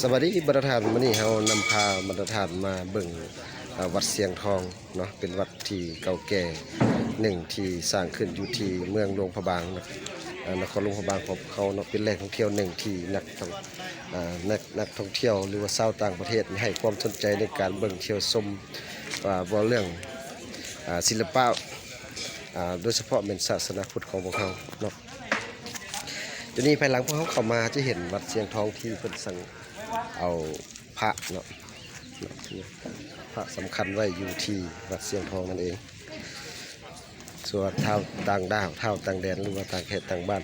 ສະບາຍດີບັນດາທ່ານ, ມື້ນີ້ເຮົານຳພາບັນດາທ່ານມາເບິ່ງ ເອີ ວັດຊຽງທອງເນາະ, ເປັນວັດທີ່ເກົ່າແກ່ໜຶ່ງທີ່ສ້າງຂຶ້ນຢູ່ທີ່ເມືອງຫຼວງພະບາງເນາະ, ເອີ ນະຄອນຫຼວງພະບາງຂອງເຮົາເນາະ, ເປັນແຫຼ່ງທ່ອງທ່ຽວໜຶ່ງທີ່ນັກທ່ອງ ເອີ ນັກ ນັກທ່ອງທ່ຽວ ຫຼືວ່າຊາວຕ່າງປະເທດໃຫ້ຄວາມສົນໃຈໃນການເບິ່ງທ່ຽວຊົມ ວ່າ ເວົ້າເລື່ອງ ເອີ ສິລະປະ ເອີ ໂດຍສະເພາະແມ່ນສາສະໜາພຸດຂອງພວກເຮົາເນາະ. ດຽວນີ້ພາຍຫຼັງພວກເຮົາເຂົ້າມາຈະເຫັນວັດຊຽງທອງທີ່ເພິ່ນສ້າງເອົາພະເນາະ, ພະສຳຄັນໄວ້ຢູ່ທີ່ວັດຊຽງທອງນັ້ນເອງ. ສ່ວນຊາວຕ່າງດ້າວ ຊາວຕ່າງແດນ ຫຼືວ່າຕ່າງແຂກຕ່າງບ້ານ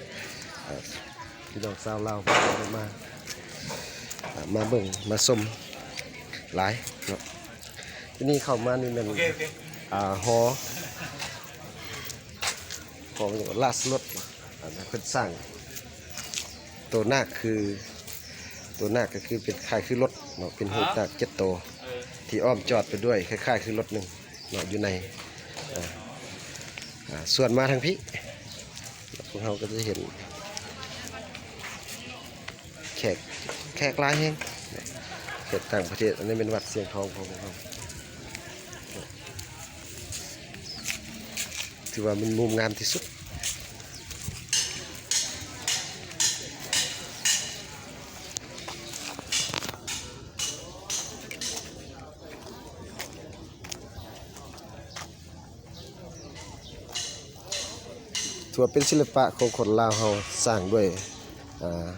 ເອີ ພີ່ນ້ອງຊາວລາວເພິ່ນກໍໄດ້ມາ ເອີ ມາເບິ່ງມາຊົມຫຼາຍເນາະ. ທີ່ນີ້ເຂົ້າມານີ້ແມ່ນ ໂອເຄ ໂອເຄ ອ່າ ຫໍ ຫໍລາຊະລົດ ອັນນັ້ນເພິ່ນສ້າງໂຕນາກຄື ໂຕນາກກໍຄືເປັນຄ້າຍຄືລົດເນາະ, ເປັນຮູບນາກເຈັດໂຕ ເອີ ທີ່ອ້ອມຈອດໄປດ້ວຍຄ້າຍໆຄືລົດໜຶ່ງເນາະ ຢູ່ໃນ ອ່າ ອ່າ ສ່ວນມາທາງພີ້ ພວກເຮົາກໍຈະເຫັນ ແຂກ ແຂກຫຼາຍແຮງ ແຂກຕ່າງປະເທດ. ອັນນີ້ແມ່ນວັດຊຽງທອງຂອງພວກເຮົາ ຖືວ່າແມ່ນມຸມງາມທີ່ສຸດ. ຖືວ່າເປັນສິລະປະຂອງຄົນລາວເຮົາສ້າງດ້ວຍ ອ່າ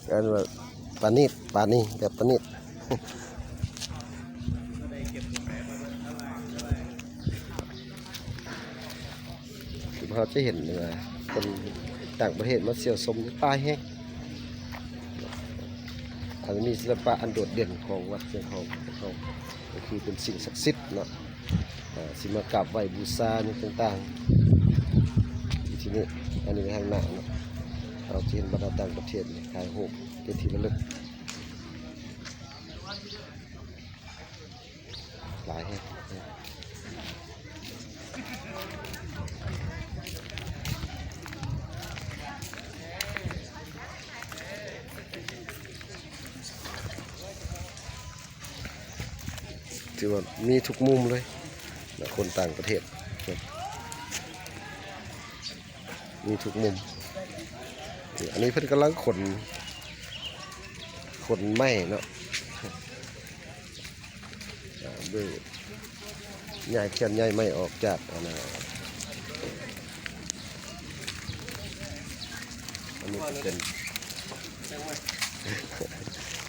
ເອີ້ນວ່າປານີດ ປານີ ແບບປານີດ. ເຮົາຈະເຫັນວ່າຄົນຕ່າງປະເທດມາທ່ຽວຊົມຫຼາຍແຮງ. ອັນນີ້ສິລະປະອັນໂດດເດັ່ນຂອງວັດຊຽງທອງຂອງເຮົາ ກໍຄືເປັນສິ່ງສັກສິດເນາະ ອ່າ ຊິມາກາບໄຫວ້ບູຊາຫຍັງຕ່າງໆ ທີ່ນີ້. ອັນນີ້ທາງໜ້າເນາະ ເຮົາຈະເຫັນບັນດາຕ່າງປະເທດນີ້ຖ່າຍຮູບເປັນທີ່ລະລຶກ. ຫຼາຍແຮງ ຖືວ່າມີທຸກມຸມເລີຍນະ ຄົນຕ່າງປະເທດ ມີທຸກມຸມ. ອັນນີ້ເພິ່ນກຳລັງຂົນ ຂົນໄມ້ເນາະ ອ່າ ເບິ່ງ ຍ້າຍ ເຄື່ອນຍ້າຍໄມ້ອອກຈາກ ອັນນັ້ນ ອັນນີ້ກໍເປັນ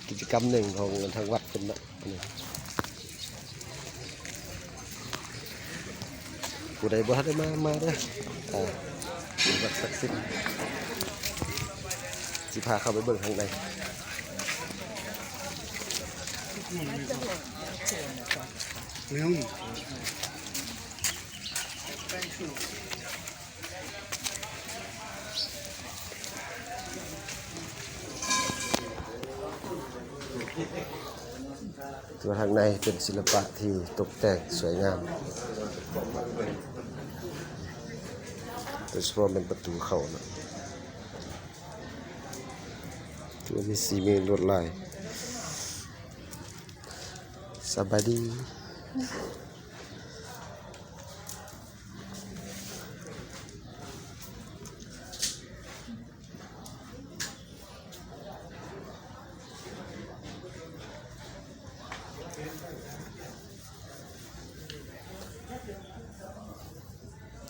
ກິດຈະກຳໜຶ່ງຂອງທາງວັດເພິ່ນເນາະ. ນີ້ ຜູ້ໃດບໍ່ທັນໄດ້ມາ ມາເດີ ອ່າ ເປັນວັດສັກສິດ ຊິພາເຂົ້າໄປເບິ່ງຂ້າງໃນ. ຕົວທາງໃນເປັນສິລະປະທີ່ຕົກແຕ່ງສວຍງາມ ໂດຍສະເພາະແມ່ນປະຕູເຂົ້ານະ ຖືວ່າມີສີມີລວດລາຍ. ສະບາຍດີ.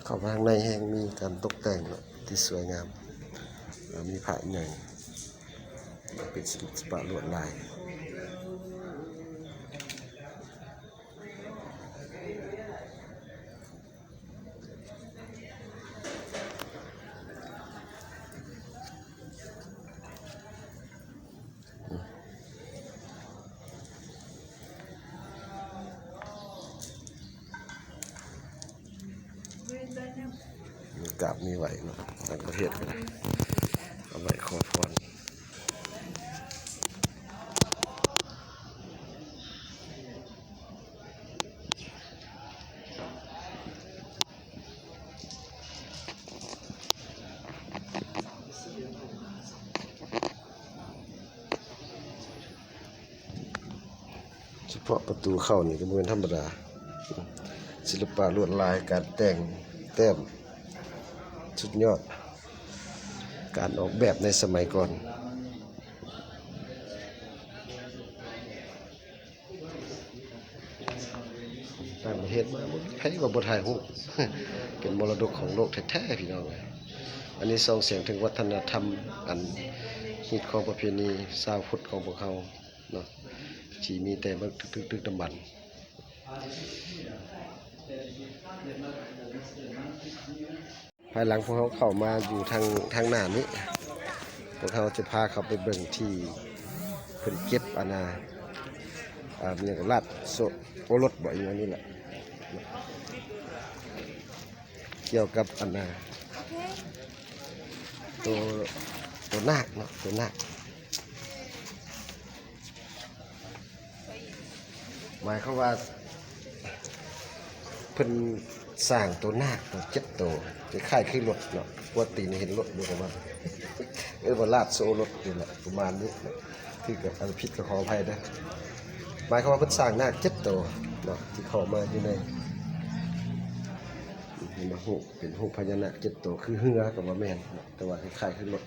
ເຂົ້າມາຂ້າງໃນແຮ່ງມີການຕົກແຕ່ງເນາະ ທີ່ສວຍງາມ ແລ້ວມີພະໃຫຍ່ ເປັນສິລະປະລວດລາຍ. ມີກາບມີໄຫວ້ເນາະ ຕ່າງປະເທດກໍໄດ້ ເອົາໄຫວ້ຂໍພອນ. ເພາະປະຕູເຂົ້ານີ້ກໍບໍ່ແມ່ນທຳມະດາ, ສິລະປະລວດລາຍ ການແຕ່ງແຕ້ມ ສຸດຍອດ ການອອກແບບໃນສະໄໝກ່ອນ. ຕ່າງປະເທດມາບໍ່ມີໃຜວ່າບໍ່ຖ່າຍຮູບ ເປັນມໍລະດົກຂອງໂລກແທ້ໆ ພີ່ນ້ອງເອີຍ. ອັນນີ້ສ່ອງແສງເຖິງວັດທະນະທຳ ອັນຮີດຄອງປະເພນີຊາວພຸດຂອງພວກເຮົາເນາະ ທີ່ມີແຕ່ບັນທຶກດຶກດຳບັນ. ພາຍຫຼັງພວກເຮົາເຂົ້າມາຢູ່ທາງ ທາງໜ້ານີ້ ພວກເຮົາຈະພາເຂົ້າໄປເບິ່ງທີ່ເພິ່ນເກັບອັນນ່າ ອ່າ ຫຍັງ ລາດໂສໂອລົດບໍ ອີ່ຫຍັງນີ້ແຫຼະ ກ່ຽວກັບອັນນ່າ ໂຕ ໂຕນາກເນາະ ໂຕນາກ. ໝາຍຄວາມວ່າ ເພິ່ນສ້າງໂຕນາກເຈັດໂຕ ຄ້າຍໆຄືລົດເນາະ, ປົກກະຕິເຫັນລົດຢູ່ປະມານ ເອີ້ນວ່າລາດໂຊລົດນີ້ແຫຼະ ປະມານນີ້ເນາະ. ຖືກກັບອັນຜິດກໍຂໍອະໄພເດີ. ໝາຍຄວາມວ່າເພິ່ນສ້າງນາກເຈັດໂຕເນາະ ທີ່ເຂົ້າມາຢູ່ໃນ ເຫັນບໍ່ ຮູບ ເປັນຮູບພະຍານາກເຈັດໂຕ ຄືເຮືອກໍບໍ່ແມ່ນເນາະ ແຕ່ວ່າຄ້າຍໆຄືລົດ.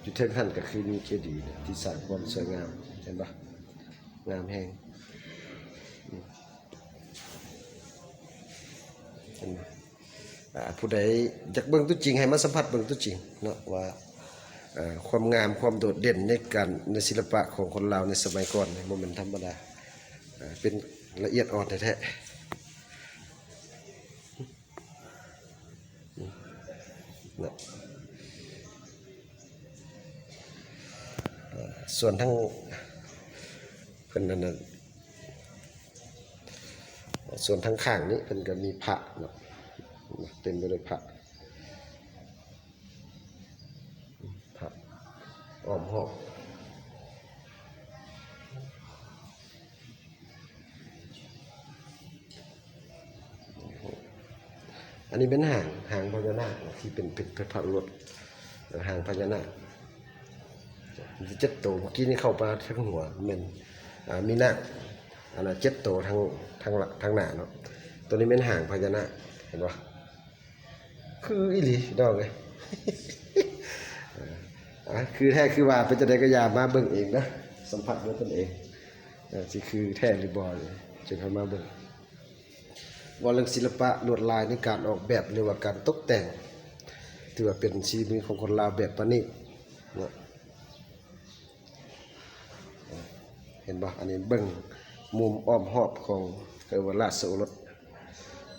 ຢູ່ເທິງຫັ້ນກໍຄືມີເຈດີທີ່ສ້າງຄວາມສວຍງາມ ເຫັນບໍ່? ງາມແຮງ ເຫັນບໍ່? ອ່າ ຜູ້ໃດຢາກເບິ່ງຕົວຈິງ ໃຫ້ມາສຳຜັດເບິ່ງຕົວຈິງເນາະ ວ່າ ເອີ ຄວາມງາມ ຄວາມໂດດເດັ່ນໃນການ ໃນສິລະປະຂອງຄົນລາວໃນສະໄໝກ່ອນນີ້ ບໍ່ແມ່ນທຳມະດາ ເປັນລະອຽດອ່ອນແທ້ໆ. ເນາະ ເອີ ສ່ວນທາງ ເພິ່ນນັ້ນນະ ສ່ວນທາງຂ້າງນີ້ເພິ່ນກໍມີພະເນາະ ເຕັມໄປດ້ວຍພະ ພະອ້ອມຮອບ. ອັນນີ້ແມ່ນຫາງ ຫາງພະຍານາກທີ່ເປັນ ເປັນພະໂອລົດ ຫາງພະຍານາກ ມີເຈັດໂຕ. ເມື່ອກີ້ນີ້ເຂົ້າມາທາງຫົວແມ່ນ ອ່າ ມີນາກ ອັນນ່າ ເຈັດໂຕທາງ ທາງ ທາງໜ້າເນາະ. ໂຕນີ້ແມ່ນຫາງພະຍານາກ ເຫັນບໍ່? ຄືອີ່ຫຼີພີ່ນ້ອງເອີຍ. ອ່າ ຄືແທ້ຄືວ່າເປັນຈັ່ງໃດກໍຢ່າມາເບິ່ງເອງນະ ສຳຜັດດ້ວຍຕົນເອງ ເອີ ຊິຄືແທ້ຫຼືບໍ່ ຈຶ່ງຄ່ອຍມາເບິ່ງ. ເວົ້າເລື່ອງສິລະປະລວດລາຍໃນການອອກແບບ ຫຼືວ່າການຕົກແຕ່ງ ຖືວ່າເປັນສີມືຂອງຄົນລາວແບບປານີດເນາະ. ເຫັນບໍ່? ອັນນີ້ເບິ່ງມຸມອ້ອມຮອບຂອງ ເອີ້ນວ່າລາຊະໂອລົດ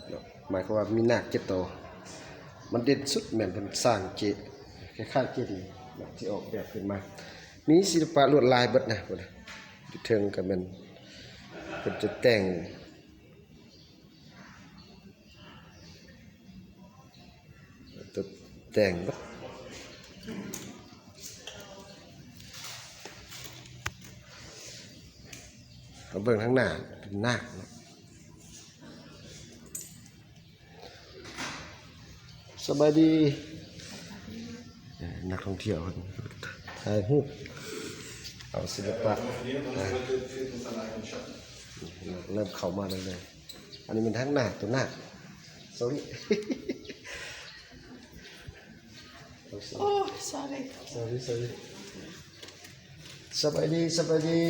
ເນາະ ໝາຍຄວາມວ່າມີນາກເຈັດໂຕ. ມັນເດັ່ນສຸດແມ່ນເພິ່ນສ້າງເຈ ຄ້າຍໆເຈດີເນາະ ທີ່ອອກແບບຂຶ້ນມາ ມີສິລະປະລວດລາຍເບິດນະ. ພຸ້ນນະ ຢູ່ເທິງກໍແມ່ນເພິ່ນຈະແຕ່ງ ຕົກແຕ່ງເບິດ. ເຮົາເບິ່ງທາງໜ້າເປັນນາກເນາະ. ສະບາຍດີ ເອີ ນັກທ່ອງທ່ຽວເພິ່ນຖ່າຍຮູບເອົາສິລະປະ ເລີ່ມເຂົ້າມາເລື້ອຍໆ. ອັນນີ້ແມ່ນທາງໜ້າ ຕົວໜ້າ sorry sorry sorry. ສະບາຍດີ ສະບາຍດີ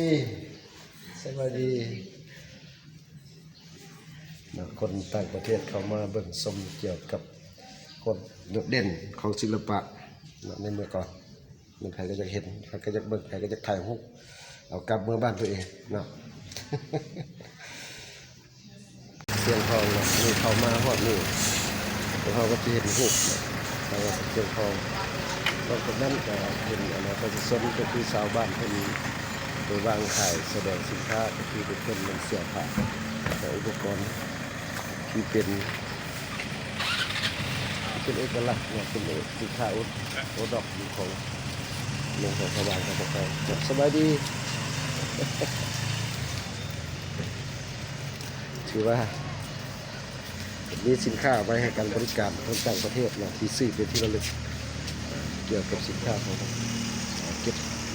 ສະບາຍດີເນາະ. ຄົນຕ່າງປະເທດເຂົ້າມາເບິ່ງຊົມກ່ຽວກັບຄວາມໂດດເດັ່ນຂອງສິລະປະເນາະ ໃນເມື່ອກ່ອນ. ແມ່ນໃຜກໍຢາກເຫັນ ໃຜກໍຢາກເບິ່ງ ໃຜກໍຢາກຖ່າຍຮູບ ເອົາກັບເມືອບ້ານຕົວເອງເນາະ. ຊຽງທອງເນາະ ນີ້ເຂົ້າມາຮອດນີ້ ພວກເຮົາກໍຈະເຫັນຮູບເນາະ ຊຽງທອງ. ນອກຈາກນັ້ນກໍເຫັນ ອັນນ່າ ປະຊາຊົນ ກໍຄືຊາວບ້ານເພິ່ນໄປວາງຂາຍສະແດງສິນຄ້າ ກໍຄືເປັນຕົ້ນແມ່ນເສື້ອຜ້າ ແລະ ອຸປະກອນທີ່ເປັນ ເປັນເອກະລັກເນາະ ເປັນເອ ສິນຄ້າໂອ ໂອດອບຂອງເມືອງສອງສະຫວ່າງຂອງພວກເຮົາ. ສະບາຍດີ ຖືວ່າມີສິນຄ້າໄວ້ໃຫ້ການບໍລິການຄົນຕ່າງປະເທດເນາະ ທີ່ຊື້ເປັນທີ່ລະລຶກ ກ່ຽວກັບສິນຄ້າຂອງ ເ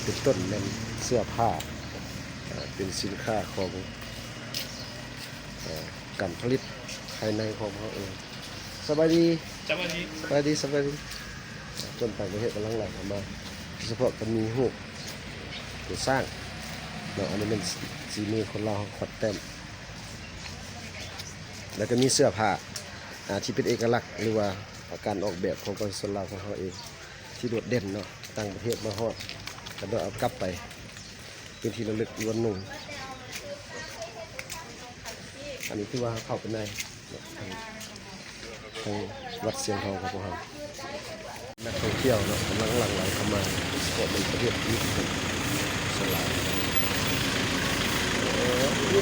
ປັນຕົ້ນແມ່ນເສື້ອຜ້າ ເປັນສິນຄ້າຂອງ ການຜະລິດພາຍໃນຂອງພວກເຮົາເອງ. ສະບາຍດີ ສະບາຍດີ ສະບາຍດີ ສະບາຍດີ. ຄົນຕ່າງປະເທດກຳລັງໄຫຼເຂົ້າມາ ໂດຍສະເພາະກໍມີຮູບຕົວຊ້າງເນາະ, ອັນນີ້ແມ່ນສີມືຄົນລາວເຮົາຂອດແຕ້ມ ແລ້ວກໍມີເສື້ອຜ້າ ອ່າ ທີ່ເປັນເອກະລັກ ຫຼືວ່າການອອກແບບຂອງປະຊາຊົນລາວຂອງເຮົາເອງ ທີ່ໂດດເດັ່ນເນາະ, ຕ່າງປະເທດມາຮອດກໍໄດ້ເອົາກັບໄປເປັນທີ່ລະລຶກ ຫຼືວ່ານຸ່ງ. ອັນນີ້ຖືວ່າເຂົ້າໄປໃນເນາະ ທາງ ທາງວັດຊຽງທອງຂອງພວກເຮົາ. ນັກທ່ອງທ່ຽວເນາະ ກຳລັງຫຼັ່ງໄຫຼເຂົ້າມາ ໂດຍສະເພາະເປັນປະເທດຍີ່ປຸ່ນ ສ່ວນຫຼາຍ. ໂອ້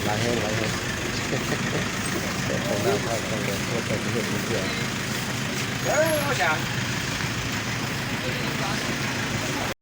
ຫຼາຍແຮງ ຫຼາຍແຮງ ແຕ່ທາງດ້ານພາກຕາເວັນອອກ ທົ່ວໄປປະເທດອິນເດຍ.